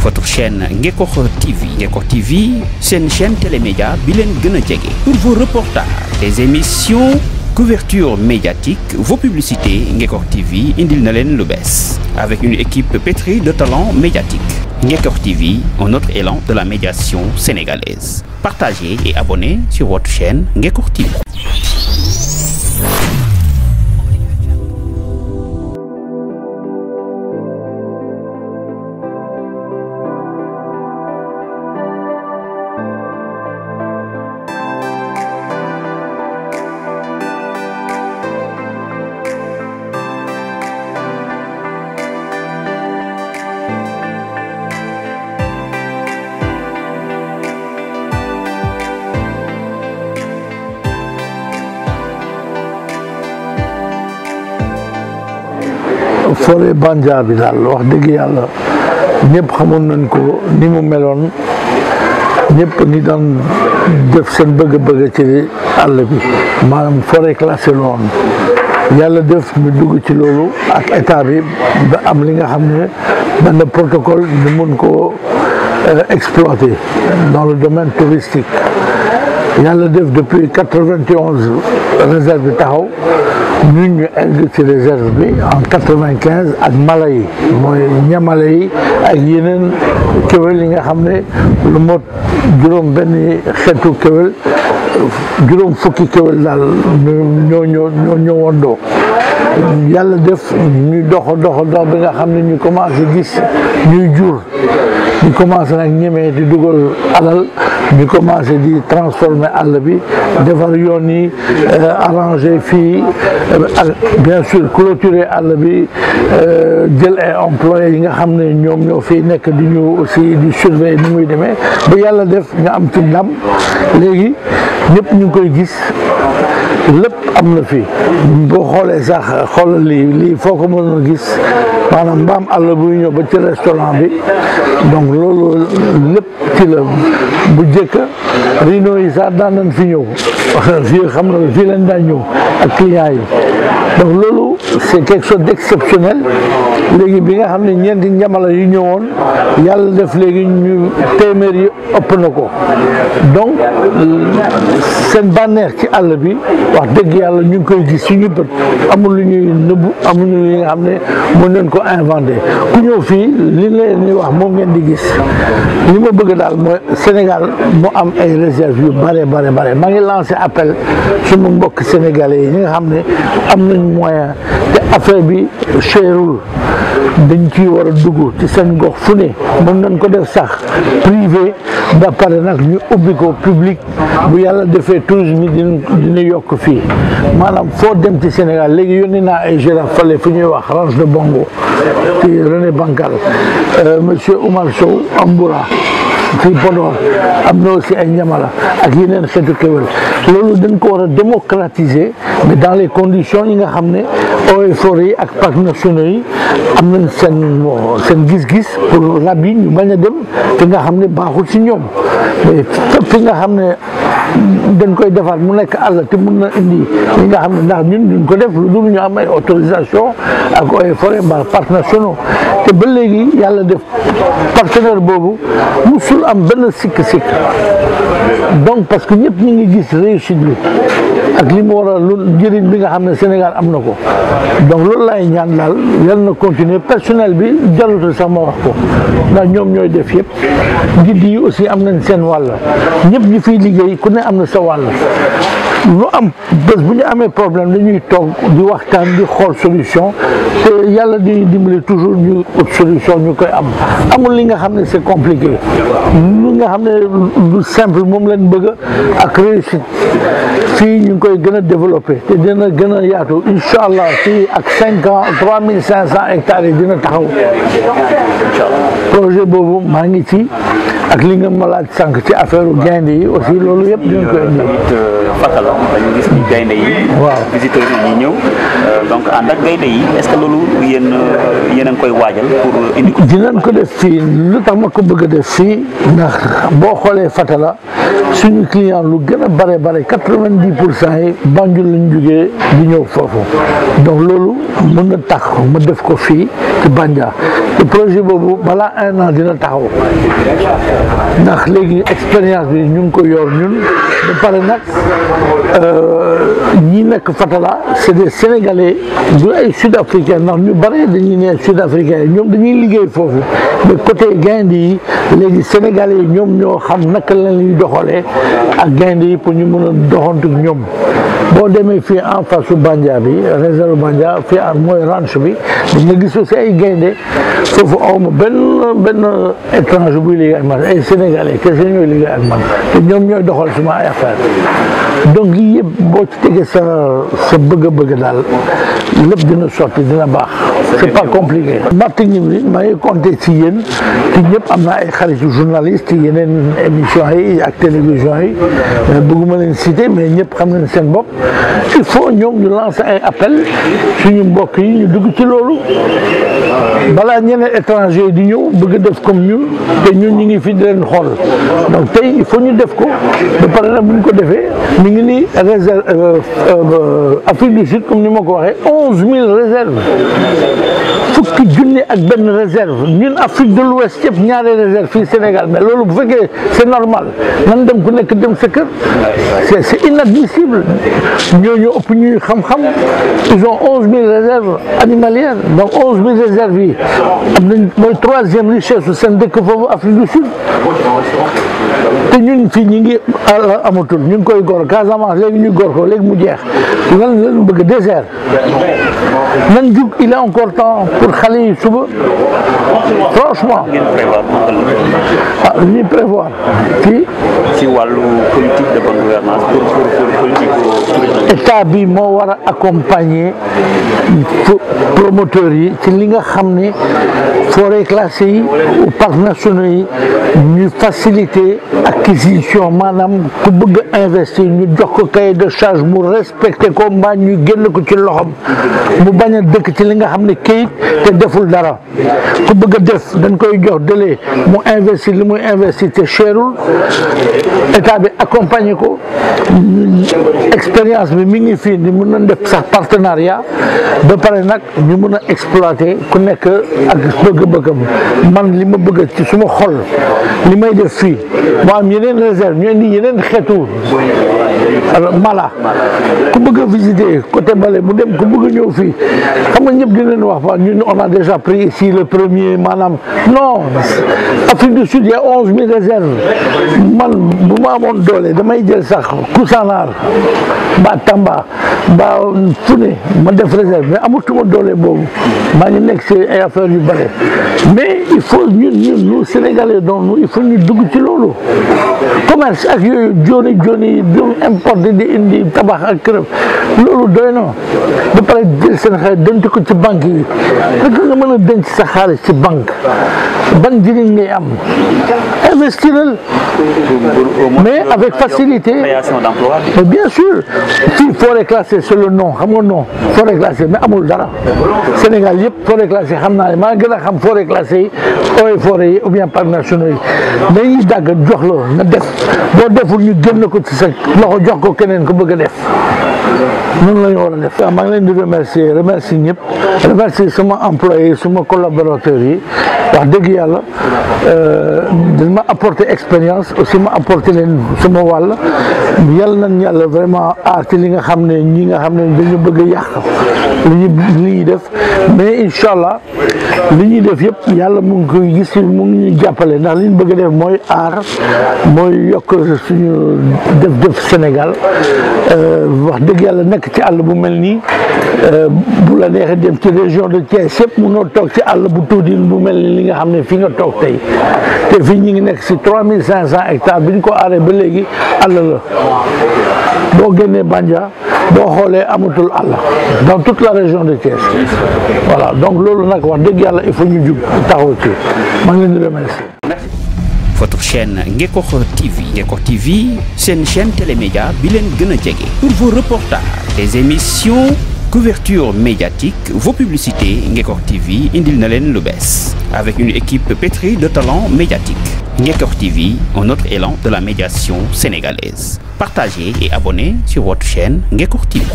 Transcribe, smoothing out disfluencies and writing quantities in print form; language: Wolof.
votre chaîne Ngekokh TV. Ngekokh TV, c'est une chaîne télémédia bilen gëna djégé. Pour vos reportages, des émissions, couverture médiatique, vos publicités, Ngekokh TV indil na len lu bess. Avec une équipe pétrie de talents médiatiques. Ngekokh TV, un autre élan de la médiation sénégalaise. Partagez et abonnez sur votre chaîne Ngekokh TV. forêt Bandia bi daal wax dëgg yàlla ñëpp xamoon nañ ko ni mu meloon ñëpp ni daan def seen bëgg-bëgg ci àll bi maanaam forêt classée la woon yàlla def ñu dugg ci loolu ak état bi ba am li nga xam ne benn protocole ñu mun ko exploiter dans le domaine touristique yàlla def depuis 91 réserve bi taxaw ñun ñu egg ci réserve bi en 95 ak mala yi mooy ñamala yi ak yeneen kéwél yi nga xam ne lu mot juróom benn xeetu kéwél juróom fukki kéwél daal ñoo ñëwandoo yàlla def ñu dox bi nga xam ne ñu commencé gis ñuy jur ñu commencé nag ñemee di dugal alal ñu commencé di transformer àll bi defar yoon yi arranger fii bien sûr clôturer àll bi jël ay employés yi nga xam ne ñoom ñoo fi nekk di ñu aussi di surveiller ni muy demee ba yàlla def nga am ci ndam léegi ñëpp ñu ngi koy gis lépp am na fi boo xoolee sax xoolal lii foo ko mënoon gis maanaam mbaam àll buy ñëw ba ci restaurant bi donc loolu lépp ci la bu jëkk rhino yi sax daan nañ fi ñëw fii xam nga fii lañ daan ñëw ak clients yi donc loolu c'est quelque chose d'exceptionnel léegi bi nga xam ne ñeenti njamala yu ñëwoon yàlla def léegi ñu téeméer yi ëpp na ko donc seen bànneex ci àll bi wax dëgg yàlla ñu ngi koy gis suñu bët amul lu ñuy nëbbu amul lu nga xam ne mën nañ ko inventé ku ñëw fii li leen di wax moom ngeen di gis li ma bëgg daal mooy Sénégal mu am ay réserve yu bare maa ngi lancé appel suma mbokk sénégalais yi ñi nga xam ne am nañ moyen te affaire bi cherul dañ ciy war a dugg ci seen gox fu ne mën nañ ko def sax privé ba pare nag ñu ubbi ko public bu yàlla defee tourisme dina yokk fii maanaam foo dem ci Sénégal léegi yónni naa ay girafe fale fu ñuy wax Ranch de Bongo ci René Bancal monsieur Oumar Sow Amboura fii Podor am na aussi ay ñamala ak yeneen xeetu kéwél loolu dañ ko war a démocratiser mais dans les conditions yi nga xam ne eaux et forêts yi ak parcs nationaux yi am nañ seen gis-gis pour rab yi ñu bañ a dem fi nga xam ne baaxul si ñoom mais fi nga xam ne dañ koy defar mu nekk àll te mun na indi li nga xam ne ndax ñun duñ ko def lu dul ñu am ay autorisation ak eaux et forêts mbaa parcs nationaux te ba léegi yàlla def partenaire boobu musul am benn sikk-sikk donc parce que ñëpp ñu ngi gis réussite bi ak li mu war a lu njëriñ bi nga xam ne Sénégal am na ko donc loolu laay ñaan daal yal na continuer personnel bi jarul sax ma wax ko ndax ñoom ñooy def yëpp guide yi aussi am nañ seen wàll ñëpp ñi fiy liggéey ku ne am na sa wàll lu am bés bu ñu amee problème dañuy toog di waxtaan di xool solution te yàlla di dimbali toujours ñu ut solution ñu koy am amul li nga xam ne c'est compliqué li nga xam ne lu simple moom lañ bëgg ak réussite fii ñu ngi koy gën a développé te dina gën a yaatu incha allah fii ak 5 ans 3500 hectares yi dina taxaw projet boobu maa ngi ci ak li nga ma laaj sànq ci affaire gaynde yi aussi loolu yëpp dinañ koy indi Fatala dañu gis ni gaynde yi. waaw visiteurs yi ñëw donc ànd ak gaynde yi est-ce que loolu yéen a ngi koy waajal pour indi ko. dinañ ko def fii lu tax ma ko bëgg a def fii ndax boo xoolee Fatala suñu client lu gën a bare 90% yi Banjul lañ jógee di ñëw foofu donc loolu mën na tax ma def ko fii ci Bandia te projet boobu balaa 1 an dina taxaw ndax léegi expérience bi ñu ngi ko yor ñun ba pare nag ñi nekk Fatala c'est des Sénégalais du ay Sud-Africains ndax ñu bare dañuy ne Sud-Africains ñoom dañuy liggéey foofu mais côté gaynde yi léegi Sénégalais yi ñoom ñoo xam naka la ñuy doxalee ak gaynde yi pour ñu mën a doxantu ñoom boo demee fii en face su Bandia bi réserve Bandia fii mooy ranch bi nga gis aussi ay gaynde foofu awma benn étranger buy liggéey ak man ay Sénégalais kese ñooy liggéey ak man te ñoom ñooy doxal suma ay affaire donc lii yëpp boo ci tegee sa bëgg-bëgg daal lépp dina sotti dina baax c'est pas compliqué. marketing bi maa ngi compter ci yéen te ñëpp am na ay xaritu journaliste yeneen émission yi ak télévision yi bëgguma leen citer mais ñëpp xam nañ seen bopp il faut ñoom ñu lancer ay appel suñu mbokk yi ñu dugg ci loolu balaa ñeneen étranger di ñëw bëgg def comme ñun te ñun ñu ngi fi di leen xool donc tey il faut ñu def ko ba pare nag bu ñu ko defee mi ngi ni réserve Afrique du Sud comme ni ma ko waxee 11 000 réserves fukki junni ak benn réserve ñun Afrique de l'Ouest yëpp ñaari réserve fii Sénégal mais loolu bu fekkee c'est normal nan dem ku nekk dem sa kër c'est inadmissible ñooñu ëpp ñuy xam-xam ils ont 11 000 réserves animalières donc 11 000 réserves yi am nañ mooy 3e richesse su seen dëkk foofu Afrique du Sud te ñun fii ñi ngi amatul ñu ngi koy gor Casamance léegi ñu gor ko léegi mu jeex lan lañu bëgg désert nan jug il est encore temps pour xale yi suba franchement li ñuy prévoir ci wàllu politique de bonne gouvernance pour politique état bi moo war a accompagner promoteurs yi ci li nga xam ne forêt classée yi ou parcs nationaux yi ñu faciliter acquisition maanaam ku bëgg a investir ñu jox ko cahier de charge mu respecté ko mbaa ñu génn ko ci loxom mu bañ a dëkk ci li nga xam ne kayit te deful dara ku bëgg a def dañ koy jox délai mu investir li muy investir te cherul état bi accompagner ko expérience bi mi ngi fii ni mën nañ def sax partenariat ba pare nag ñu mën a exploiter ku nekk ak bëgg-bëggam man li ma bëgg ci suma xol li may def fii moo am yeneen réserve ñu indi yeneen xeetu mala ku bëgg a visiter côté Bale mu dem ku bëgg a ñëw fii xam nga ñëpp dinañ wax ba ñun on a déjà pris ici le premier maanaam non Afrique du Sud il y a 11 000 réserves man bu ma amoon doole damay jël sax Koussanar ba Tamba ba Founé ma def réserve mais amatuma doole boobu maa ngi nekk ci ay affaires yu bare mais il faut ñun Sénégalais donc il faut ñu dugg ci loolu commerce ak yooyu joni yi du importer di indi tabax ak kërëb loolu doy na ba pare jël seen xaalis denc ko ci banque yi rek nga mën a denc sa xaalis ci banque ban njëriñ ngay am investiral mais avec facilité mais bien sûr fii forêt classée c'est le nom xam nga non forêt classée mais amul dara Sénégal yëpp forêt classée xam naa ne maa gën a xam forêt classée yi ooy forêt yi ou bien parcs nationaux yi dañuy dagg jox la nga def boo deful ñu génn ko ci sa loxo jox ko keneen ko bëgg a def noonu la ñu war a def. maa ngi leen di remercier ñëpp remercier sama employé sama collaborateurs yi wax dëgg yàlla dañ ma apporter expérience aussi ma apporter leen sama wàll yàlla nañ yàlla vraiment aar ci li nga xam ne ñi nga xam ne dañu bëgg a yàq li ñuy def mais incha allah li ñuy def yëpp yàlla mu ngi koy gis mu ngi ñuy jàppale ndax li ñu bëgg a def mooy aar mooy yokk suñu def Sénégal wax dëgg yàlla nekk ci àll bu mel nii bu la neexee dem ci région de Thiès yëpp mënoo toog ci àll bu tuuti bu mel ni li nga xam ne fi nga toog tey te fii ñu ngi nekk si 3500 hectares bi ñu ko aaree ba léegi àll la boo génnee Bandia boo xoolee amatul àll dans toute la région de Thiès voilà donc loolu nag wax dëgg yàlla il faut ñu jug taxaw ci maa ngi leen di remercier. votre chaîne Ngekokh TV. Ngekokh TV, c'est une chaîne télémédia bilen gëna djégé. Pour vos reportages, des émissions, couverture médiatique, vos publicités, Ngekokh TV indil na len lu bess. Avec une équipe pétrie de talents médiatiques. Ngekokh TV, un autre élan de la médiation sénégalaise. Partagez et abonnez sur votre chaîne Ngekokh TV.